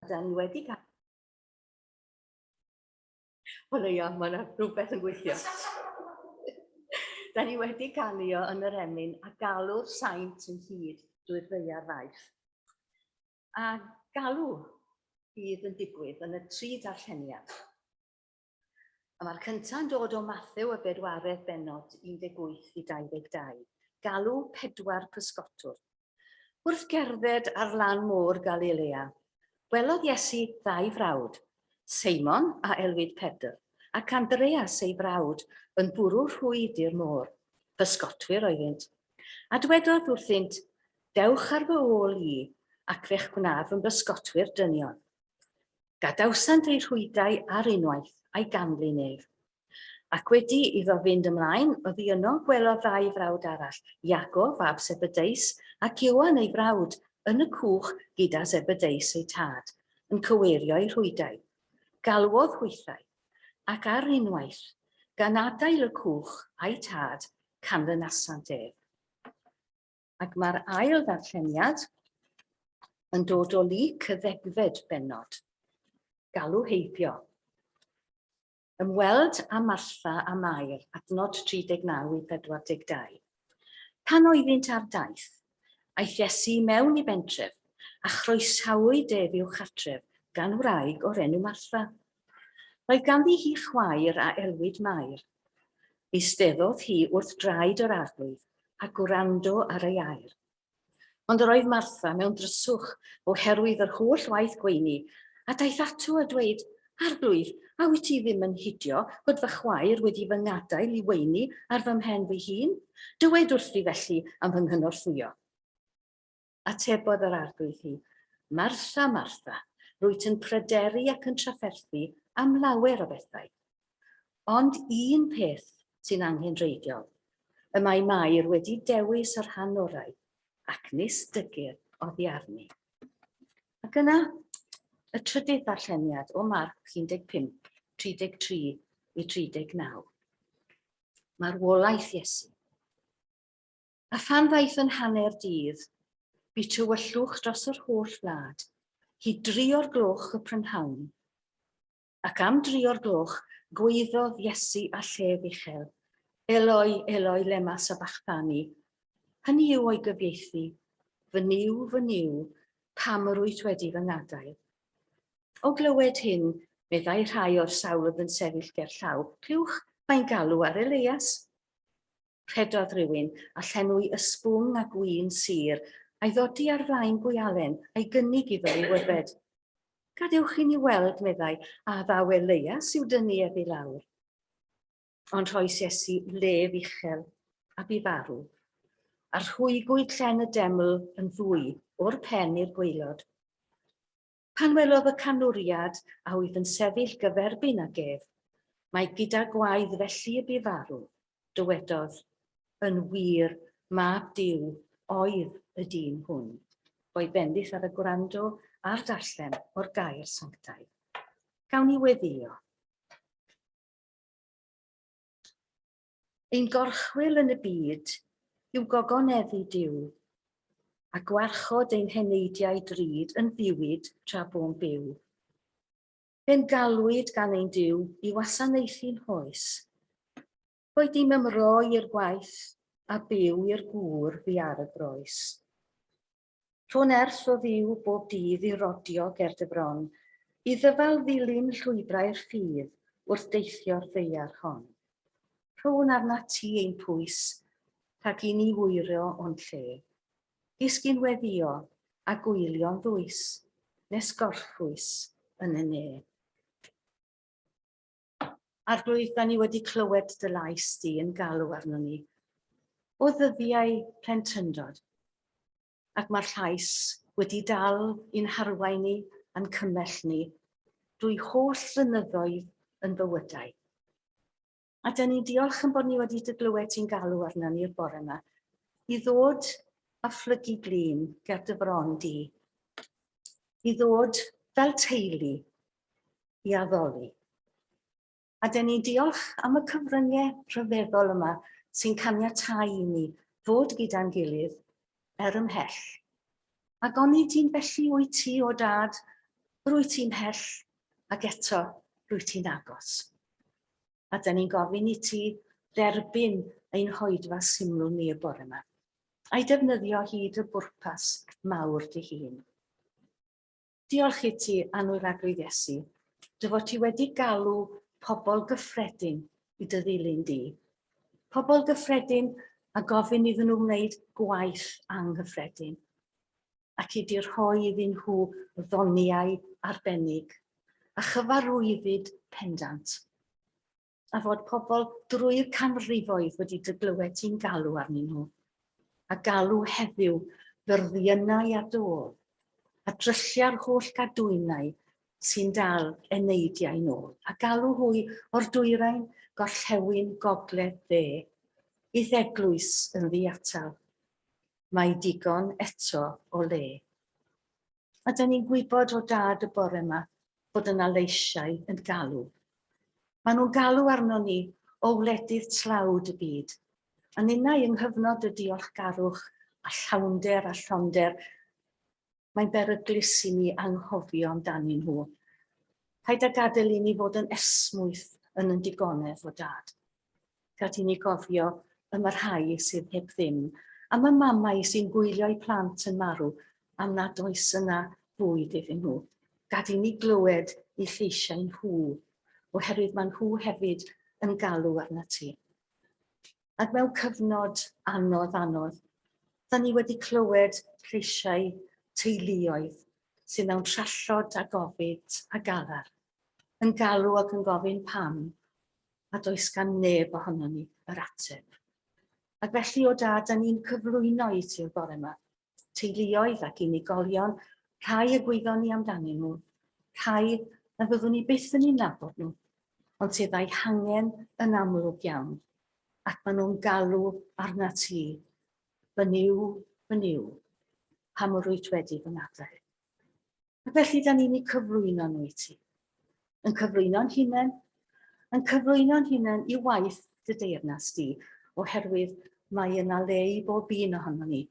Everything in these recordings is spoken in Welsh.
Da ni wedi cael... O leia, mae yna rhywbeth yn gweithio. Da ni wedi canu o yn yr emyn a galw'r saint ynghyd drwy'r ddaear faith. A galw fydd yn digwydd yn y tri darlleniad. A mae'r cyntaf yn dod o Mathew y bedwaredd bennod 18 i 22. Galw pedwar pysgotwr. Wrth gerdded ar lan môr Galilea, gwelodd Iesu ddau frawd, Seimon, a elwid Pedr, ac Andreas ei frawd, yn bwrw rhwyd i'r môr. Pysgotwyr oeddynt. A dwedodd wrthynt, Dewch ar fy ôl i, ac fe'ch gwnaf yn bysgotwyr dynion. Gadawsant eu rhwydau ar unwaith, a'i ganlyn ef. Ac wedi iddo fynd ymlaen, oddi yno gwelodd ddau frawd arall, Iago, fab Zebedeus, ac Ioan ei frawd, yn y cwch gyda Zebedeus eu tad, yn cyweirio eu rhwydau. Galwodd hwythau, ac ar unwaith, gan adael y cwch a'i tad, canlynasant ef. Ac mae'r ail ddarlleniad yn dod o Luc y ddegfed bennod. Galw heibio. Ymweld â Martha a Mair, adnod 39 i 42. Pan oeddynt ar daith, aeth Iesu i mewn i bentref, a chroesawyd ef i'w chartref gan wraig o'r enw Martha. Roedd ganddi hi chwaer a elwid Mair. Eisteddodd hi wrth draed yr Arglwydd a gwrando ar ei air. Ond yr oedd Martha mewn dryswch oherwydd yr holl waith gweini, a daeth ato a dweud, Arglwydd, a wyt ti ddim yn hidio bod fy chwaer wedi fy ngadael i weini ar fy mhen fy hun? Dywed wrthi felly am fy nghynorthwyo. Atebodd yr Arglwydd hi, Martha, Martha, rwyt yn pryderu ac yn trafferthu am lawer o bethau. Ond un peth sy'n anghenreidiol, y mae Mair wedi dewis y rhan orau, ac nis dygir oddi arni. Ac yna, y trydydd ddarlleniad o Marc 15, 33 i 39. Marwolaeth Iesu. A phan ddaeth yn hanner dydd, bu tywyllwch dros yr holl wlad, hyd dri o'r gloch y prynhawn. Ac am dri o'r gloch, gwaeddodd Iesu â llef uchel, Eloi, Eloi, lema sabachthani? Hynny yw o'i gyfieithu, Fy Nuw, fy Nuw, pam yr wyt wedi fy ngadael? O glywed hyn, meddai rhai o'r sawl oedd yn sefyll gerllaw, Clywch, mae'n galw ar Eleias. Rhedodd rhywun, a llenwi ysbwng â gwin sur, a'i ddodi ar flaen gwialen, a'i gynnig iddo i'w yfed. Gadewch i ni weld, meddai, a ddaw Eleias i'w dynnu ef i lawr. Ond rhoes Iesu lef uchel, a bu farw. A rhwygwyd llen y deml yn ddwy, o'r pen i'r gwaelod. Pan welodd y canwriad a oedd yn sefyll gyferbyn ag ef, mai gyda gwaedd felly y bu farw, dywedodd, Yn wir, Mab Duw oedd y dyn hwn. Boed bendith ar y gwrando a'r darllen o'r gair sanctaidd. Gawn ni weddïo. Ein gorchwyl yn y byd yw gogoneddu Duw a gwarchod ein heneidiau drud yn ddiwyd tra bo'n byw. Fe'n galwyd gan ein Duw i wasanaethu'n hoes. Boed i'm ymroi i'r gwaith a byw i'r gŵr fu ar y groes. Rho nerth o Dduw bob dydd i rodio ger dy fron, I ddyfal ddilyn llwybrau'r ffydd wrth deithio'r ddaear hon. Rhown arnat ti ein pwys, rhag i ni wyro o'n lle. Disgyn weddïo a gwylio'n ddwys, nes gorffwys yn y ne. Arglwydd, da ni wedi clywed dy lais di yn galw arnon ni o ddyddiau plentyndod, ac mae'r llais wedi dal i'n harwain ni a'n cymell ni drwy holl flynyddoedd yn bywydau. A da ni'n diolch yn bod ni wedi dy glywed ti'n galw arnon ni'r bore yma i ddod a phlygu glin ger dy fron di, i ddod fel teulu i addoli. A dyn ni'n diolch am y cyfryngau rhyfeddol yma sy'n caniatáu i ni fod gyda'n gilydd er ymhell. Ac onid un felly wyt ti, o Dad, Rwyt ti'n mhell ac eto rwyt ti'n agos. A da ni'n gofyn i ti dderbyn ein hoedfa syml ni y bore yma, a'i defnyddio hyd y bwrpas mawr dy hun. Diolch i ti, annwyl Arglwydd Iesu, dy fod ti wedi galw pobl gyffredin i dy ddilyn di. Pobl gyffredin a gofyn iddyn nhw wneud gwaith anghyffredin, ac i di rhoi iddyn nhw ddoniau arbennig a chyfarwyddyd pendant. A fod pobl drwy'r canrifoedd wedi dy glywed ti'n galw arnyn nhw, a galw heddiw fyrddiynau ar dy ôl, a dryllia'r holl gadwynau sy'n dal eneidiau nôl, a galw hwy o'r dwyrain, gorllewin, gogledd, dde, i'th eglwys yn ddiatal. Mae digon eto o le. A da ni'n gwybod o dad y bore yma bod yna leisiau yn galw. Maen nhw'n galw arno ni o wledydd tlawd y byd. A ninnau yng nghyfnod y diolchgarwch a llawnder a llonder, mae'n beryglus i ni anghofio amdanyn nhw. Paid â gadael i ni fod yn esmwyth yn yn digonedd o dad. Gad i ni gofio am y rhai sydd heb ddim, am y mamau sy'n gwylio'u plant yn marw am nad oes yna fwyd iddyn nhw. Gad i ni glywed eu lleisiau nhw, oherwydd maen nhw hefyd yn galw arnat ti. Ac mewn cyfnod anodd, anodd, da ni wedi clywed lleisiau teuluoedd sydd mewn trallod a gofid a galar, yn galw ac yn gofyn pam, a does gan neb ohonon ni yr ateb. Ac felly, o dad, da ni'n cyflwyno i ti'r bore yma, teuluoedd ac unigolion, rhai y gwyddon ni amdanyn nhw, rhai na fyddwn ni byth yn eu nabod nhw, ond sydd â'i hangen yn amlwg iawn, ac maen nhw'n galw arna ti, fy Nuw, fy Nuw, pam yr wyt wedi fy ngadael? Ac felly, da ni'n eu cyflwyno nhw i ti. Yn cyflwyno'n hunain, yn cyflwyno'n hunain i waith dy deyrnas di, oherwydd mae yna le i bob un ohono ni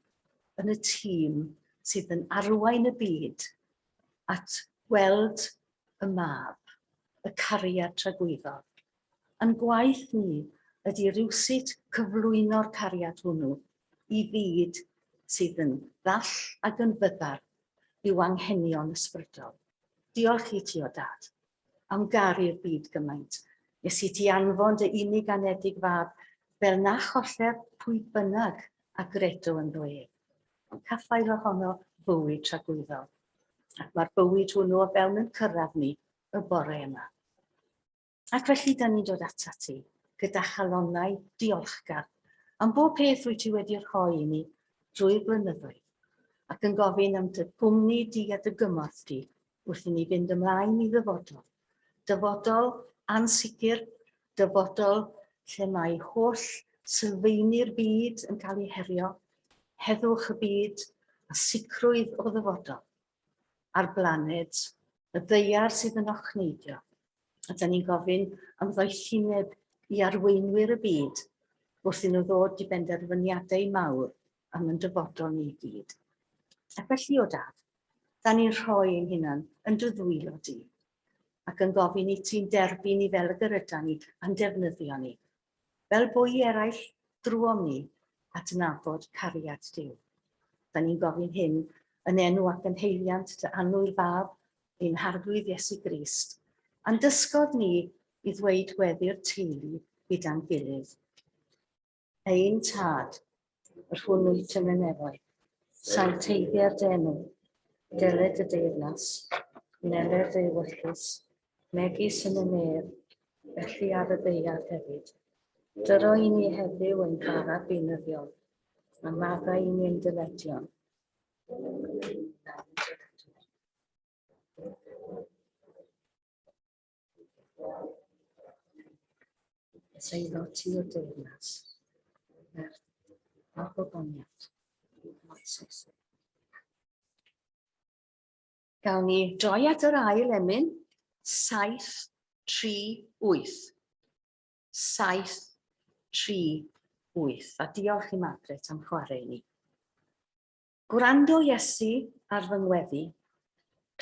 yn y tîm sydd yn arwain y byd at weld y mab, y cariad tragwyddol. Yn gwaith ni ydy rywsut cyflwyno'r cariad hwnnw i fyd sydd yn ddall ac yn fyddar i'w anghenion ysbrydol. Diolch i ti, o Dad, am garu'r byd gymaint, nes i ti anfon dy unig anedig fab fel na choller pwy bynnag a gredo ynddo ef, ond caffael ohono fywyd tragwyddol. Ac mae'r bywyd hwnnw o fewn yn cyrraedd ni y bore yma. Ac felly da ni'n dod atat ti gyda chalonnau diolchgar am bob peth wyt ti wedi rhoi i ni drwy'r blynyddoedd, ac yn gofyn am dy gwmni di a dy gymorth di wrth i ni fynd ymlaen i ddyfodol. Dyfodol ansicr, dyfodol lle mae holl sylfeini'r byd yn cael ei herio, heddwch y byd a sicrwydd o ddyfodol. ar blaned y ddaear sydd yn ochneidio. A da ni'n gofyn am ddoethineb i arweinwyr y byd wrth i nhw ddod i benderfyniadau mawr am yn dyfodol ni i gyd. Ac felly, o dad, da ni'n rhoi ein hunan yn dy ddwylo di ac yn gofyn i ti'n derbyn ni fel y gyryda ni a'n defnyddio ni, fel bo i eraill drwom ni adnabod cariad Duw. Da ni'n gofyn hyn yn enw ac yn heiliant dy annwyl fab, ein Harglwydd Iesu Grist, a'n dysgodd ni i ddweud gweddi'r teulu gyda'n gilydd. Ein Tad, yr hwn wyt yn y nefoedd, sancteiddier dy enw, deled dy deyrnas, wneler dy ewyllys, megis yn y nef, felly ar y ddaear hefyd. Dyro i ni heddiw ein bara beunyddiol, a maddau i ni ein dyledion. Eseilo ti o deyrnas, nerth a gogoniant. Moeses. Gawn ni droi at yr ail emyn, 7, 3, 8. 7, 3, 8. A diolch i Margaret am chwarae i ni. Gwrando Iesu ar fy ngweddi.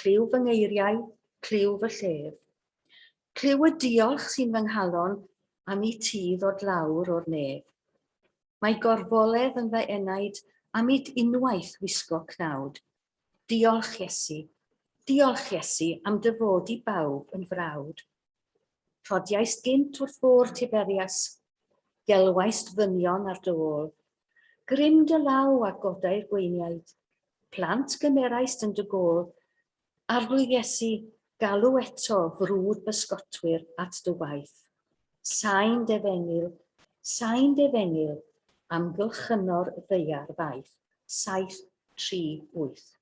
Clyw fy ngeiriau, clyw fy llef. Clyw y diolch sy'n fy nghalon am i ti ddod lawr o'r nef. Mae gorfoledd yn fy enaid am it unwaith wisgo cnawd. Diolch Iesu, diolch Iesu am dy fod i bawb yn frawd. Rhodiaist gynt wrth fôr Tiberias, gelwaist ddynion ar dy ôl. Grym dy law a godai'r gweiniaid, plant gymeraist yn dy gôl. Arglwydd Iesu, galw eto frwd bysgotwyr at dy waith. Sain d'efengyl, sain d'efengyl, amgylchyno'r ddaear faith. 7, 3, 8.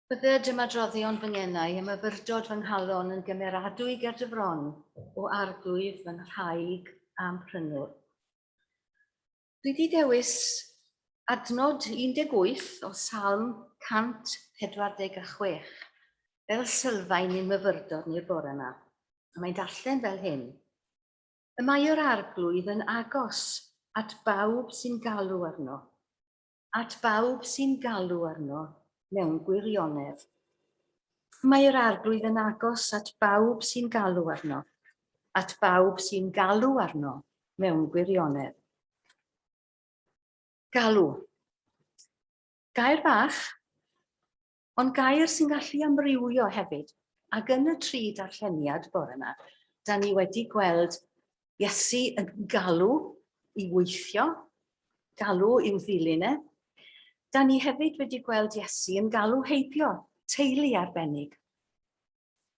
Bydded ymadroddion fy ngenau a myfyrdod fy nghalon yn gymeradwy ger dy fron, o Arglwydd fy nghraig a'm prynwr. Dwi wedi dewis adnod 18 o Salm 146 fel sylfaen i'n myfyrdod ni'r bore yma. A mae'n darllen fel hyn. Y mae yr Arglwydd yn agos at bawb sy'n galw arno, at bawb sy'n galw arno mewn gwirionedd. Mae yr Arglwydd yn agos at bawb sy'n galw arno, at bawb sy'n galw arno mewn gwirionedd. Galw. Gair bach, ond gair sy'n gallu amrywio hefyd. Ac yn y tri darlleniad bore yma, da ni wedi gweld Iesu yn galw i weithio, galw i'w ddilyn e. Da ni hefyd wedi gweld Iesu yn galw heibio teulu arbennig.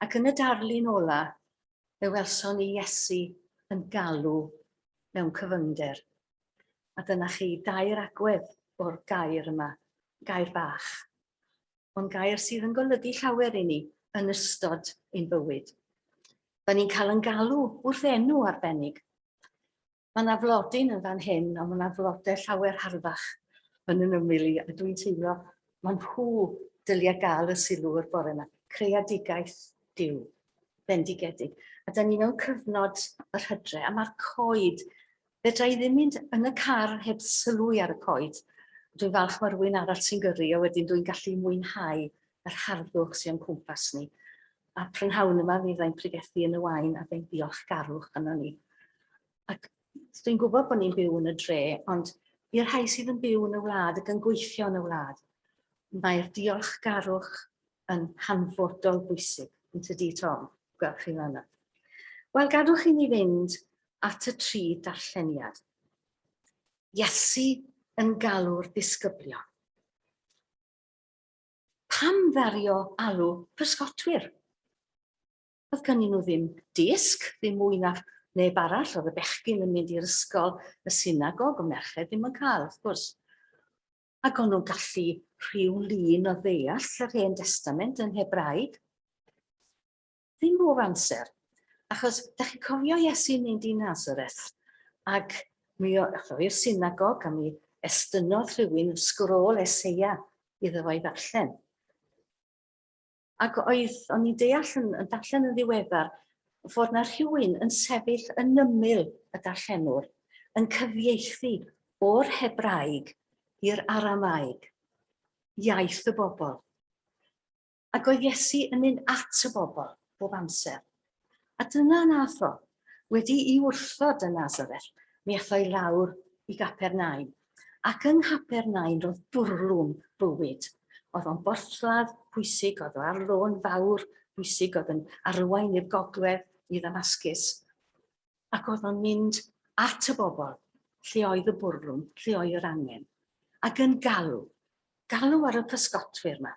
Ac yn y darlun ola, fe welson ni Iesu yn galw mewn cyfyngder. A dyna chi dair agwedd o'r gair yma, gair bach, ond gair sydd yn golygu llawer i ni yn ystod ein bywyd. Da ni'n cael yn galw wrth enw arbennig. Mae yna flodyn yn fan hyn, ond mae yna flodau llawer harddach yn yn ymyl i, a dwi'n teimlo mae nhw dylia gael y sylw yr bore yma. Creadigaeth Duw, bendigedig. A da ni mewn cyfnod yr hydre, a mae'r coed, fedra i ddim mynd yn y car heb sylwi ar y coed. Dwi'n falch mae rhywun arall sy'n gyrru, a wedyn dwi'n gallu mwynhau yr harddwch sy'n o'n cwmpas ni. A prynhawn yma mi fyddai'n pregethu yn y wain a fe'n diolchgarwch yno ni. Ac dwi'n gwybod bod ni'n byw yn y dre, ond I'r rhai sydd yn byw yn y wlad ac yn gweithio yn y wlad, mae'r diolchgarwch yn hanfodol bwysig, yn tydi Tom? Gwelwch chi fanna. Wel, gadwch i ni fynd at y tri darlleniad. Iesu yn galw'r disgyblion. Pam ddario alw pysgotwyr? Oedd gynnyn nhw ddim disg, ddim mwy na neb arall, oedd y bechgyn yn mynd i'r ysgol, y synagog, y merched ddim yn cael, wrth gwrs. Ac o'n nhw'n gallu rhyw lun o ddeall yr Hen Destament yn Hebraeg. Ddim bob amser, achos da chi'n cofio Iesu'n mynd i Nazareth, ac mi ath o i'r synagog a mi estynnodd rhywun sgrôl Eseia iddo fo i ddarllen. Ac oedd, o'n i'n deall yn, yn darllen yn ddiweddar, fod na rhywun yn sefyll yn ymyl y darllenwr, yn cyfieithu o'r Hebraeg i'r Aramaeg, iaith y bobl. Ac oedd Iesu yn mynd at y bobl bob amser. A dyna nath o. Wedi i wrthod yn Nazareth, mi ath o i lawr i Gapernaum. Ac yng Nghapernaum roedd bwrlwm bywyd. Oedd o'n borthladd pwysig, oedd o ar lôn fawr bwysig, oedd yn arwain i'r gogledd i Ddamascus. Ac oedd o'n mynd at y bobl, lle oedd y bwrlwm, lle oedd yr angen. Ac yn galw, galw ar y pysgotwyr yma.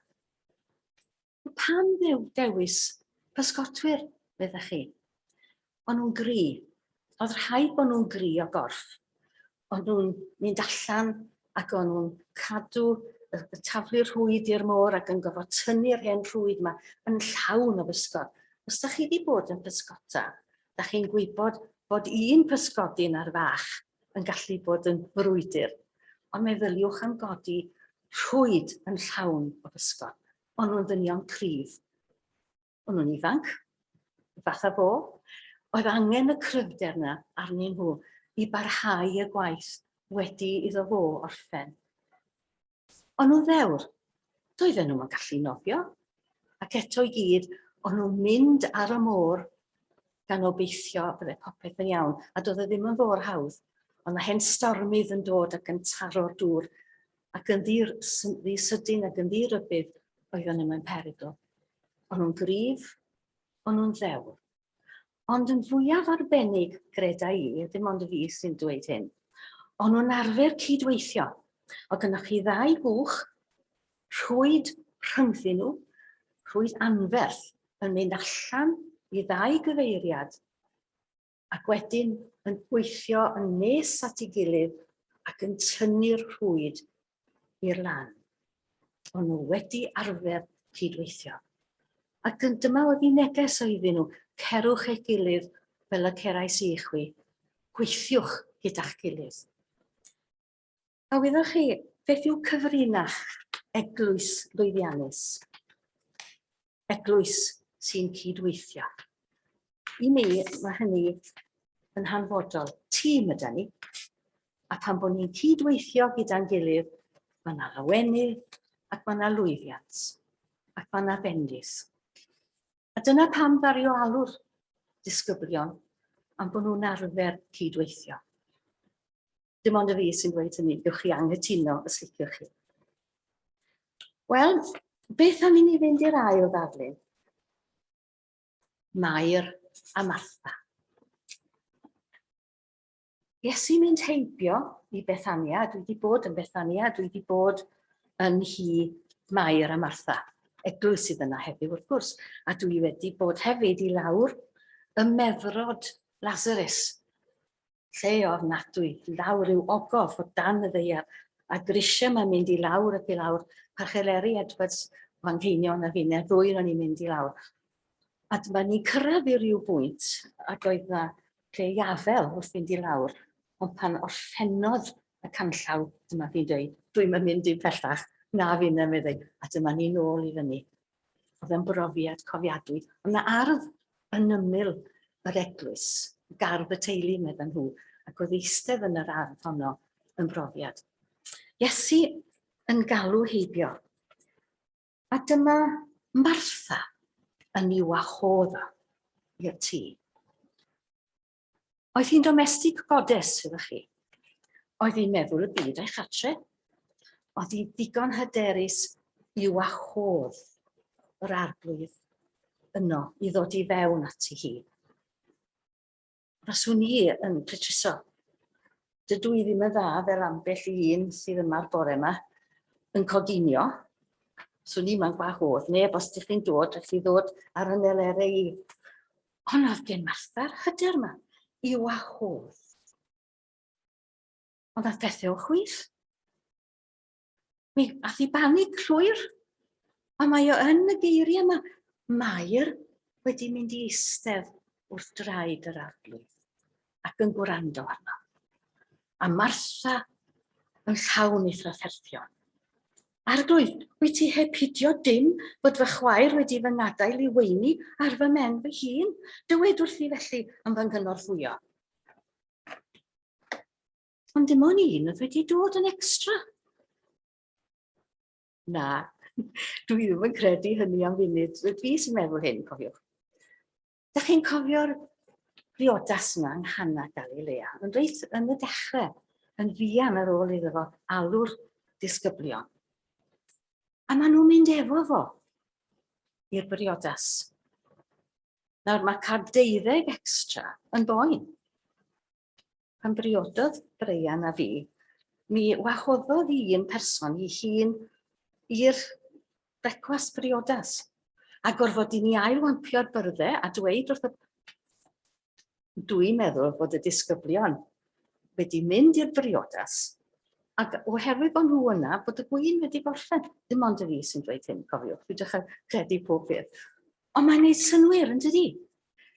Pam ddew dewis pysgotwyr, meddech chi? O'n nhw'n gry. Oedd rhaid bod nhw'n gry o gorff. O'n nhw'n mynd allan ac o'n nhw'n cadw y taflu'r rhwyd i'r môr ac yn gofod tynnu'r hen rhwyd yma yn llawn o bysgod. Os da chi wedi bod yn pysgota, da chi'n gwybod bod un pysgodyn ar fach yn gallu bod yn frwydr. Ond meddyliwch am godi rhwyd yn llawn o bysgod. O'n nhw'n ddynion cryf. O'n nhw'n ifanc, fatha fo. Oedd angen y cryfder yna arnyn nhw i barhau y gwaith wedi iddo fo orffen. O'n nhw'n ddewr. Doedden nhw'n gallu nofio. Ac eto i gyd, o'n nhw'n mynd ar y môr gan obeithio bydde popeth yn iawn. A doedd e ddim yn fôr hawdd. Ond na hen stormydd yn dod ac yn taro'r dŵr ac yn ddi-sydyn ac yn ddi-rybudd oedden nhw mewn perygl. O'n nhw'n gryf, o'n nhw'n ddewr. Ond yn fwyaf arbennig, greda i, dim ond y fi sy'n dweud hyn, o'n nhw'n arfer cydweithio. O gynnwch chi ddau gwch, rhwyd rhyngddyn nhw, rhwyd anferth yn mynd allan i ddau gyfeiriad ac wedyn yn gweithio yn nes at ei gilydd ac yn tynnu'r rhwyd i'r lan. O'n nhw wedi arfer cydweithio. Ac yn dyma oedd ei neges o iddyn nhw, cerwch eich gilydd fel y cerais i chwi, gweithiwch gyda'ch gilydd. A wyddoch chi beth yw cyfrinach eglwys lwyddiannus? Eglwys sy'n cydweithio. I mi, mae hynny yn hanfodol. Tîm yda ni. A pan bod ni'n cydweithio gyda'n gilydd, mae yna lawenydd ac mae yna lwyddiant ac mae yna fendith. A dyna pam ddaru o alw'r disgyblion am bod nhw'n arfer cydweithio. Dim ond y fi sy'n dweud hynny, gewch chi anghytuno os liciwch chi. Wel, beth am i ni fynd i'r ail ddarlun? Mair a Martha. Iesu'n mynd heibio i Bethania, dwi wedi bod yn Bethania, dwi wedi bod yn hi Mair a Martha. Eglwys sydd yna heddiw wrth gwrs, a dwi wedi bod hefyd i lawr y meddrod Lazarus, lle ofnadwy, lawr i'w ogof o dan y ddaear, a grisiau mae'n mynd i lawr ac i lawr. Parch Eleri Edwards, Manceinion a finne, ddwy o'n i'n mynd i lawr. A dyma ni'n cyrraedd i ryw bwynt, ac oedd na lle i afel wrth fynd i lawr, ond pan orffennodd y canllaw, dyma fi'n dweud, dwi'n mynd i'n pellach, na finne, meddai, a dyma ni'n ôl i fyny. Oedd yn brofiad cofiadwy. Ond na ardd yn ymyl yr eglwys, gardd y teulu, medden nhw, ac oedd eistedd yn yr ardd honno yn brofiad. Iesu yn galw heibio. A dyma Martha yn i'w wahodd o i'r tŷ. Oedd hi'n domestig goddess, ydych chi. Oedd hi'n meddwl y byd a'i chatre. Oedd hi ddigon hyderus i wahodd yr arglwydd yno i ddod i fewn ati hi. Faswn i yn petruso. Dydw i ddim yn dda fel ambell i un sydd yma'r bore yma yn coginio. Swn i'm yn gwahodd neb os ydych chi'n dod, rhaid chi ddod ar y nelere i. Ond oedd gen Martha'r hyder yma i wahodd. Ond ath pethau o chwith. Mi ath i banig llwyr. A mae o yn y geiriau yma. Mair wedi mynd i eistedd wrth draed yr arglwydd ac yn gwrando arno. A Martha yn llawn ei thrafferthion. Arglwydd, wyt ti heb hidio dim fod fy chwaer wedi fy ngadael i weini ar fy mhen fy hun? Dywed wrthi felly am fy nghynorthwyo. Ond dim ond un oedd wedi dod yn extra. Na, dwi ddim yn credu hynny am funud. Fi sy'n meddwl hyn, cofiwch. Da chi'n cofio'r briodas yma yng Nghana Galilea, yn reit yn y dechrau, yn fuan ar ôl iddo fo alw'r disgyblion. A maen nhw'n mynd efo fo i'r briodas. Nawr mae cael deuddeg extra yn boen. Pan briododd Brian a fi, mi wahoddodd un person i hun i'r brecwast briodas. A gorfod i ni ailwampio'r byrddau a dweud wrth y... Dwi'n meddwl bod y disgyblion wedi mynd i'r briodas ac oherwydd bod nhw yna, bod y gwin wedi gorffen. Dim ond y fi sy'n dweud hyn, cofiwch. Dwi'n dechrau credu pob peth. Ond mae'n neud synnwyr, yn dydi?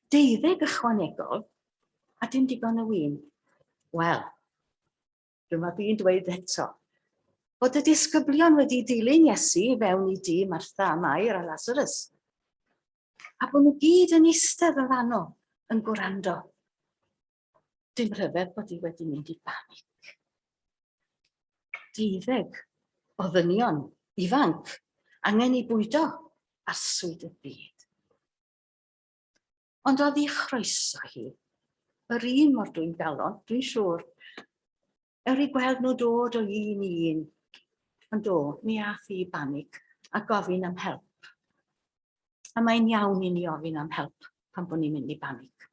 Deuddeg ychwanegol, a dim digon o win. Wel, dyma fi'n dweud eto, bod y disgyblion wedi dilyn Iesu i fewn i dŷ Martha a Mair a Lazarus, a bod nhw gyd yn eistedd yn fanno yn gwrando. Dim rhyfedd bod hi wedi mynd i banig. Deuddeg o ddynion ifanc angen i bwydo arswyd y byd. Ond oedd ei chroeso hi yr un mor dwym galon, dwi'n siŵr. Er i gweld nhw dod o un i un. Ond do, mi ath hi i banig a gofyn am help. A mae'n iawn i ni ofyn am help pan bod ni'n mynd i banig.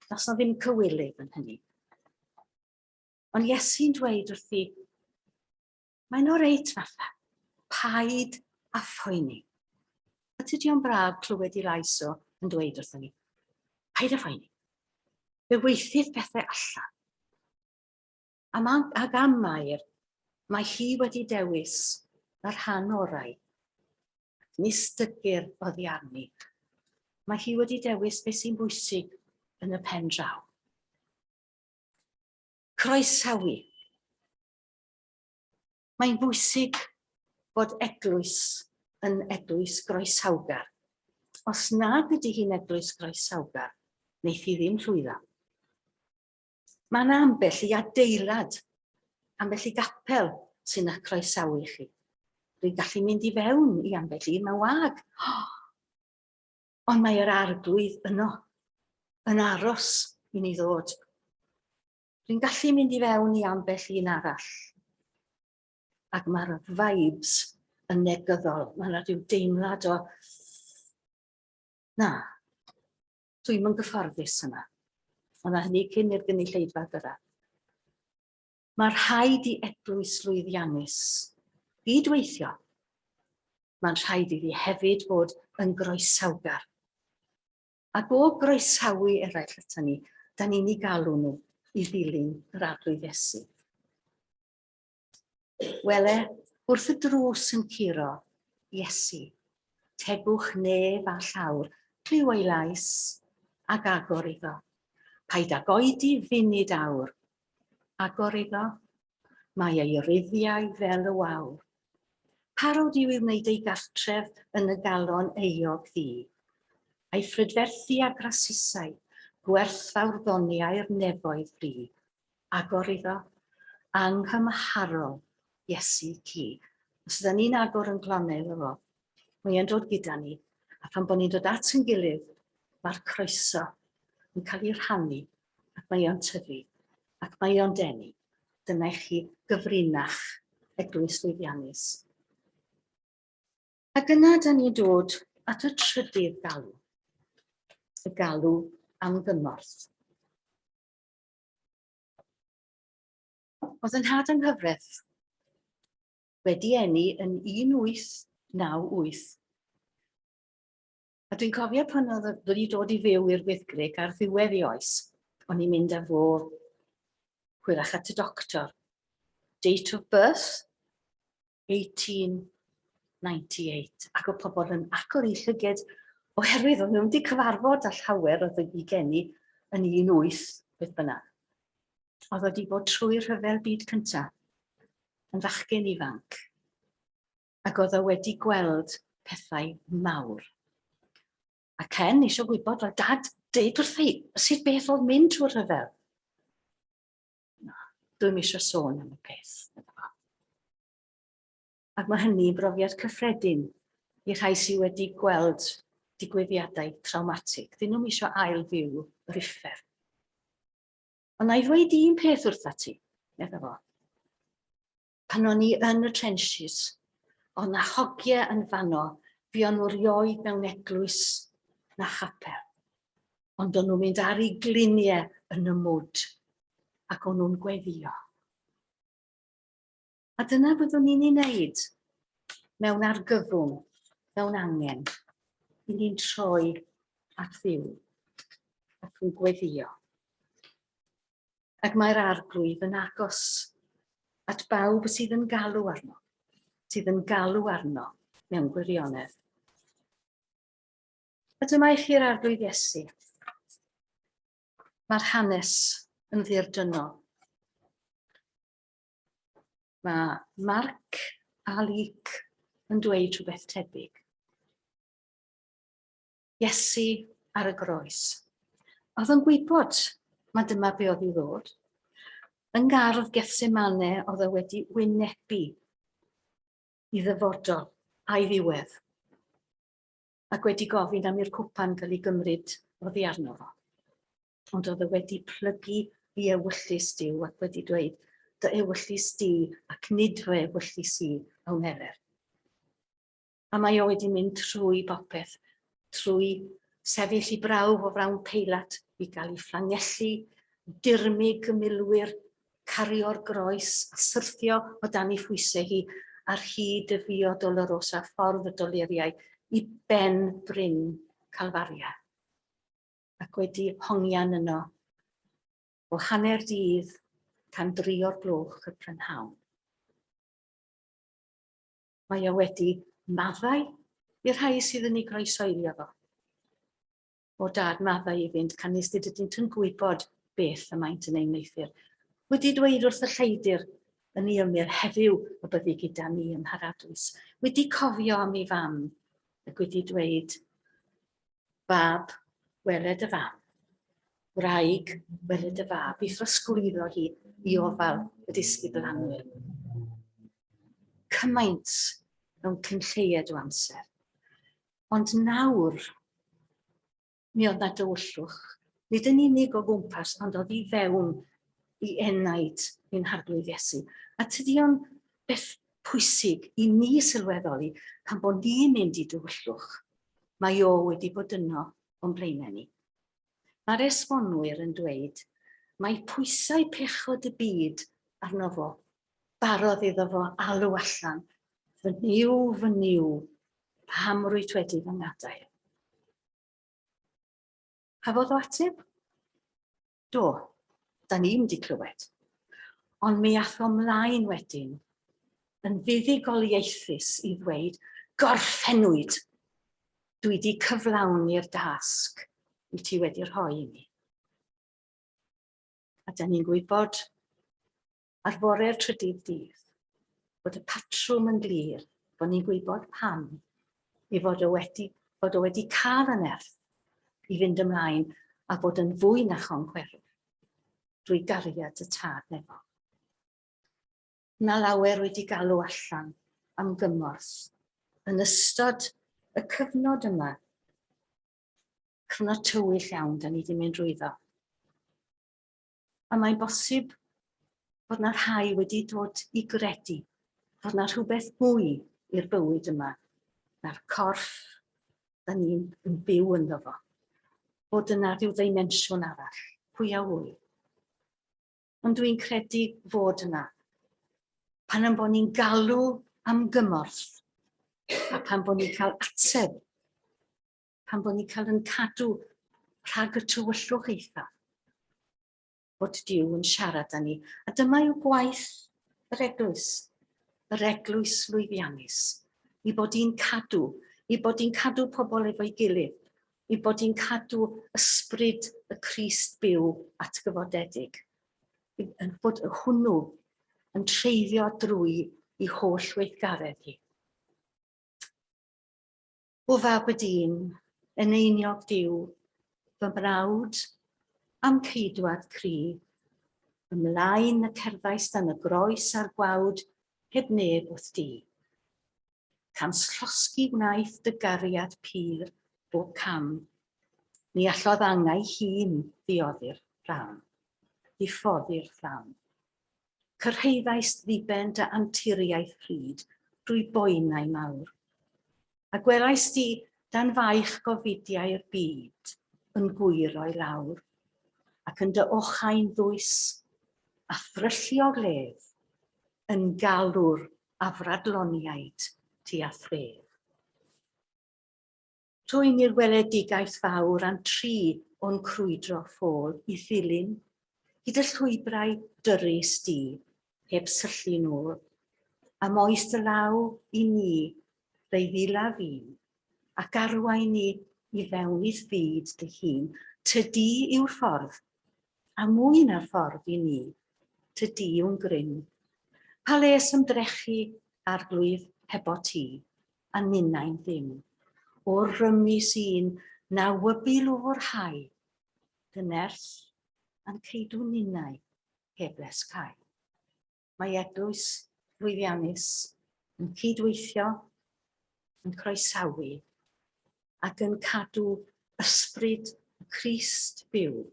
Does na ddim cywilydd yn hynny. Ond Iesu'n dweud wrthi, mae'n o reit fatha, paid a phoeni. A tydi o'n braf clywed i lais o yn dweud wrthyn ni, paid a phoeni. Fe weithith pethau allan. A ma, ac am Mair, mae hi wedi dewis y rhan orau. Ac nis dygir oddi arni. Mae hi wedi dewis beth sy'n bwysig yn y pen draw. Croesawu. Mae'n bwysig bod eglwys yn eglwys groesawgar. Os nad ydy hi'n eglwys groesawgar, wneith hi ddim llwyddo. Mae yna ambell i adeilad, ambell i gapel sy'n eich croesawu chi. Dwi'n gallu mynd i fewn i ambell un, mae'n wag. Ond mae yr arglwydd yno, yn aros i ni ddod. Dwi'n gallu mynd i fewn i ambell un arall. Ac mae'r vibes yn negyddol. Mae yna rhyw deimlad o... Na, dwi'n yn gyfforddus yna. Ond na hynny cyn i'r gynulleidfa gyrraedd. Mae rhaid i eglwys lwyddiannus gydweithio. Mae'n rhaid iddi hefyd fod yn groesawgar. Ac o groesawu eraill ato ni, da ni'n ei galw nhw i ddilyn yr Arglwydd Iesu. Wele, wrth y drws yn curo, Iesu, tegwch nef a llawr, clyw ei lais, ac agor iddo. Paid ag oedi funud awr, agor iddo, mae ei ruddiau fel y wawr. Parod yw i wneud ei gartref yn y galon euog ddu, a'i phrydferthu â grasusau gwerthfawr ddoniau'r nefoedd fri. Agor iddo, anghymharol Iesu ci. Os ydyn ni'n agor yn glannau iddo fo, mae e'n dod gyda ni, a phan bod ni'n dod at yn gilydd, mae'r croeso yn cael ei rhannu, ac mae o'n tyfu, ac mae o'n denu. Dyna i chi gyfrinach eglwys lwyddiannus. Ac yna da ni'n dod at y trydydd galw, y galw am gymorth. Oedd yn nhad yng nghyfraith wedi eni yn 1898. A dwi'n cofio pan oedd wedi dod i fyw i'r Wyddgrug ar ddiwedd ei oes, o'n i'n mynd â fo hwyrach at y doctor. Date of birth, 1898, ac oedd pobl yn agor eu llyged oherwydd oedd nhw wedi cyfarfod â llawer oedd wedi geni yn 18 beth bynnag. Oedd wedi bod trwy'r rhyfel byd cyntaf yn fachgen ifanc ac oedd o wedi gweld pethau mawr. A Ken eisiau gwybod, fel dad, deud wrtha i, sut beth oedd mynd trwy'r rhyfel? Na, dwi'm eisiau sôn am y peth. Ac mae hynny'n brofiad cyffredin i rhai sydd wedi gweld digwyddiadau trawmatig. Dyn nhw'm eisiau ail fyw yr uffern. Ond na i ddweud un peth wrtha ti, medda fo. Pan o'n i yn y trenches, oedd na hogie yn fanno, fuon nhw rioed mewn eglwys na chapel. Ond o'n nhw'n mynd ar eu gliniau yn y mwd, ac o'n nhw'n gweddio. A dyna fyddwn ni'n ei wneud mewn argyfwng, mewn angen. I ni'n troi at Dduw ac yn gweddio. Ac mae'r Arglwydd yn agos at bawb sydd yn galw arno, sydd yn galw arno mewn gwirionedd. A dyma i chi'r Arglwydd Iesu. Mae'r hanes yn ddirdynnol. Mae Marc a Luc yn dweud rhywbeth tebyg. Iesu ar y groes. Oedd yn gwybod mae dyma be oedd i ddod. Yng ngardd Gethsemane oedd e wedi wynebu i ddyfodol a'i ddiwedd ac wedi gofyn am i'r cwpan gael ei gymryd oddi arno fo. Ond oedd e wedi plygu i ewyllys Duw ac wedi dweud, dy ewyllys di ac nid fy ewyllys i a wneler. A mae o wedi mynd trwy bopeth, trwy sefyll i brawf o flaen Peilat i gael ei fflangellu, dirmyg y milwyr, cario'r groes a syrthio o dan ei phwysau hi ar hyd y Via Dolorosa, ffordd y doluriau, i ben bryn Calfaria. Ac wedi hongian yno o hanner dydd tan dri o'r gloch y prynhawn. Mae o wedi maddau i'r rhai sydd yn ei groesoelio fo. O dad, maddau iddynt, canys nid ydynt yn gwybod beth y maent yn ei wneuthur. Wedi dweud wrth y lleidr yn ei ymyl heddiw y byddi gyda mi ym mharadwys. Wedi cofio am ei fam ac wedi dweud, Fab, weled y fam. Wraig, weled y fab, i throsglwyddo hi i ofal y disgybl annwyl. Cymaint mewn cyn lleied o amser. Ond nawr, mi oedd na dywyllwch, nid yn unig o gwmpas, ond oedd i fewn i enaid ein Harglwydd Iesu. A tydi o'n beth pwysig i ni sylweddoli pan bod ni'n mynd i dywyllwch, mae o wedi bod yno o'n blaenau ni. Mae'r esbonwyr yn dweud mae pwysau pechod y byd arno fo. Barodd iddo fo alw allan, fy Nuw, fy Nuw, pam rwyt wedi fy ngadael? Cafodd o ateb? Do, da ni'm di clywed. Ond mi ath o mlaen wedyn yn fuddugoliaethus i ddweud, gorffennwyd! Dwi di cyflawni'r dasg wyt ti wedi rhoi i mi. A da ni'n gwybod ar fore'r trydydd dydd bod y patrwm yn glir, bod ni'n gwybod pam ei fod o wedi, fod o wedi cael y nerth i fynd ymlaen a bod yn fwy na choncwerwr drwy gariad y tad nefol. Na lawer wedi galw allan am gymorth yn ystod y cyfnod yma, cyfnod tywyll iawn da ni wedi mynd drwyddo. A mae'n bosib fod na rhai wedi dod i gredu fod na rhywbeth mwy i'r bywyd yma na'r corff da ni'n yn byw ynddo fo. Bod yna rhyw ddimensiwn arall, pwy a ŵyr. Ond dwi'n credu fod yna. Pan yn bod ni'n galw am gymorth, a pan bod ni'n cael ateb, pan bod ni'n cael yn cadw rhag y tywyllwch eithaf, bod Duw yn siarad â ni. A dyma yw gwaith yr eglwys, yr eglwys lwyddiannus, i bod i'n cadw, i bod i'n cadw pobl efo'i gilydd, i bod i'n cadw ysbryd y Crist byw atgyfodedig, yn bod hwnnw yn treiddio drwy i holl weithgaredd hi. O fab y dyn, eneiniog Duw, fy mrawd, a'm ceidwad cry, ymlaen y cerddais dan y groes a'r gwawd, heb neb wrth di. Cans llosgi wnaeth dy gariad pur bob cam, ni allodd angau hun ddioddi'r fflam, ddiffoddi'r fflam. Cyrhaeddaist ddiben dy anturiaeth pryd drwy boenau mawr, a gwelais di dan faich gofidiau'r byd yn gwyro i lawr, ac yn dy ochau'n ddwys a thrylliog ledd yn galw'r afradloniaid tua thref. Rhwyn i'r weledigaeth fawr a'n tri o'n crwydro ffôl i ddilyn hyd y llwybrau dyrys di, heb syllu nôl. Am oes dy law i ni, fe'i ddila fi'n, ac arwain ni i fewn i'th fyd dy hun. Ty di yw'r ffordd, a mwy na'r ffordd i ni, ty di yw'n grym. Pa les ymdrechu, Arglwydd, hebo ti? a ninnau'n ddim. O'r rymus un na wybu lwfrhau dy nerth a'n ceidw ninnau heb les cau. Mae eglwys lwyddiannus yn cydweithio, yn croesawu ac yn cadw ysbryd y Crist byw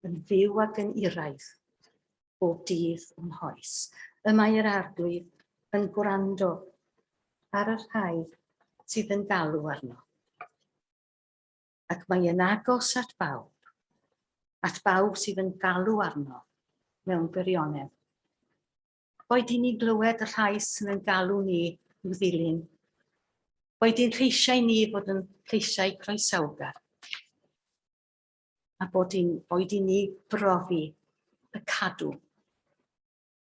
yn fyw ac yn iraidd bob dydd o'n hoes. Y mae yr Arglwydd yn gwrando ar y rhai sydd yn galw arno. Ac mae yn agos at bawb, at bawb sydd yn galw arno mewn gwirionedd. Boed i ni glywed y llais sydd yn galw ni i'w ddilyn. Boed i'n lleisiau ni fod yn lleisiau croesawgar. A bod i'n, boed i ni brofi y cadw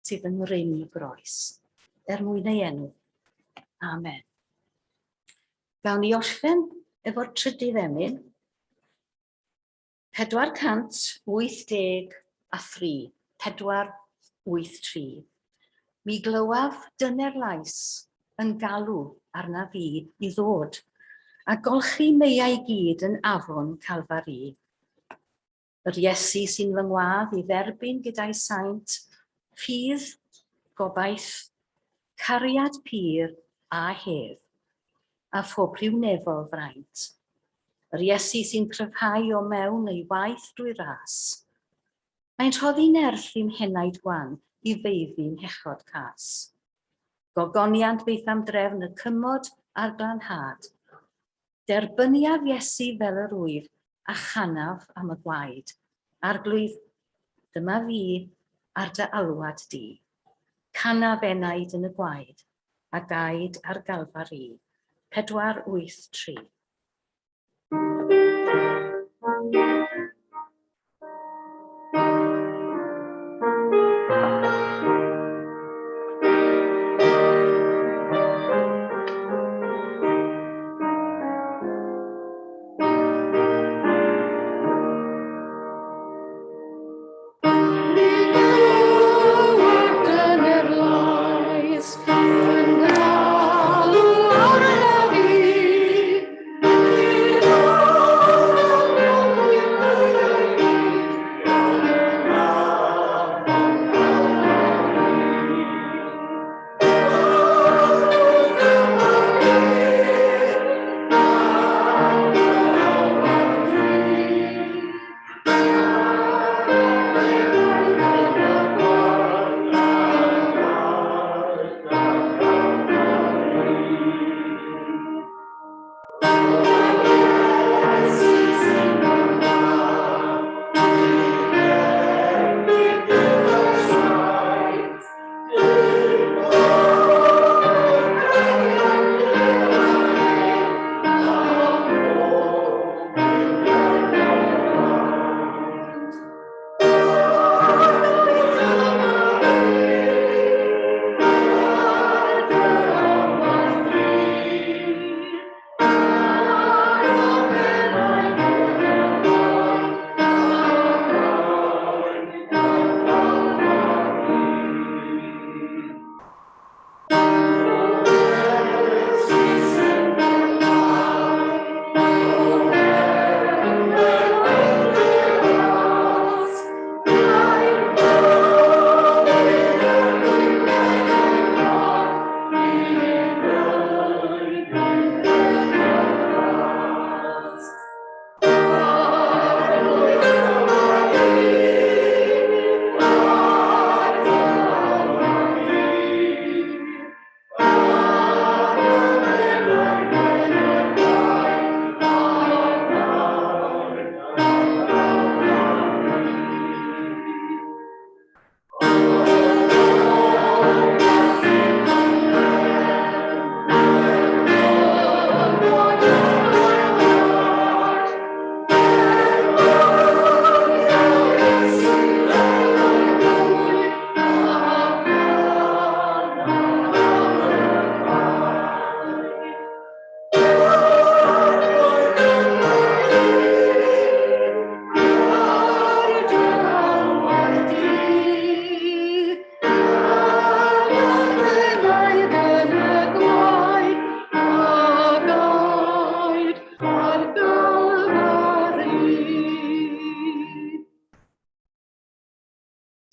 sydd yng ngrym y groes, er mwyn ei enw. Amen. Gawn ni orffen efo'r trydydd emyn. 483, 483. Mi glywaf dyner lais yn galw arna fi i ddod a golchi meiau gyd yn afon Calfari. Yr Iesu sy'n fy ngwadd i dderbyn gyda'i saint, ffydd, gobaith, cariad pur a hedd, a phob rhyw nefol fraint. Yr Iesu sy'n cryfhau o mewn ei waith drwy ras. Mae'n rhoddi nerth i'm henaid gwan i feiddi mhechod cas. Gogoniant fyth am drefn y cymod a'r glanhad. Derbyniaf Iesu fel yr wyf a chanaf am y gwaed. Arglwydd, dyma fi ar dy alwad di. Canaf enaid yn y gwaed a gaed ar Galfari. 483.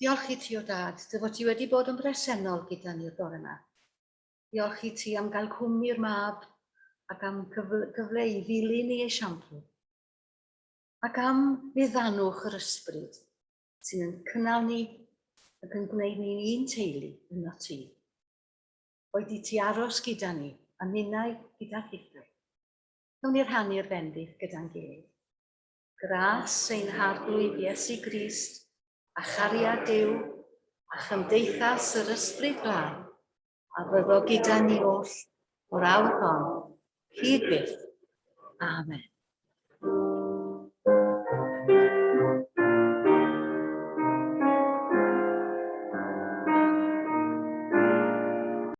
Diolch i ti o dad, dy fod ti wedi bod yn bresennol gyda ni'r bore yma. Diolch i ti am gael cwmni'r mab ac am cyfle, cyfle i ddilyn ei esiampl. Ac am ddiddanwch yr ysbryd sy'n yn cynnal ni ac yn gwneud ni'n un teulu yno ti. Boed i ti aros gyda ni a ninnau gyda thithau. Cawn ni rhannu'r bendith gyda'n gilydd. Gras ein Harglwydd Iesu Grist, a chariad Duw, a chymdeithas yr Ysbryd Glân, a fyddo gyda ni oll o'r awr hon, hyd byth. Amen.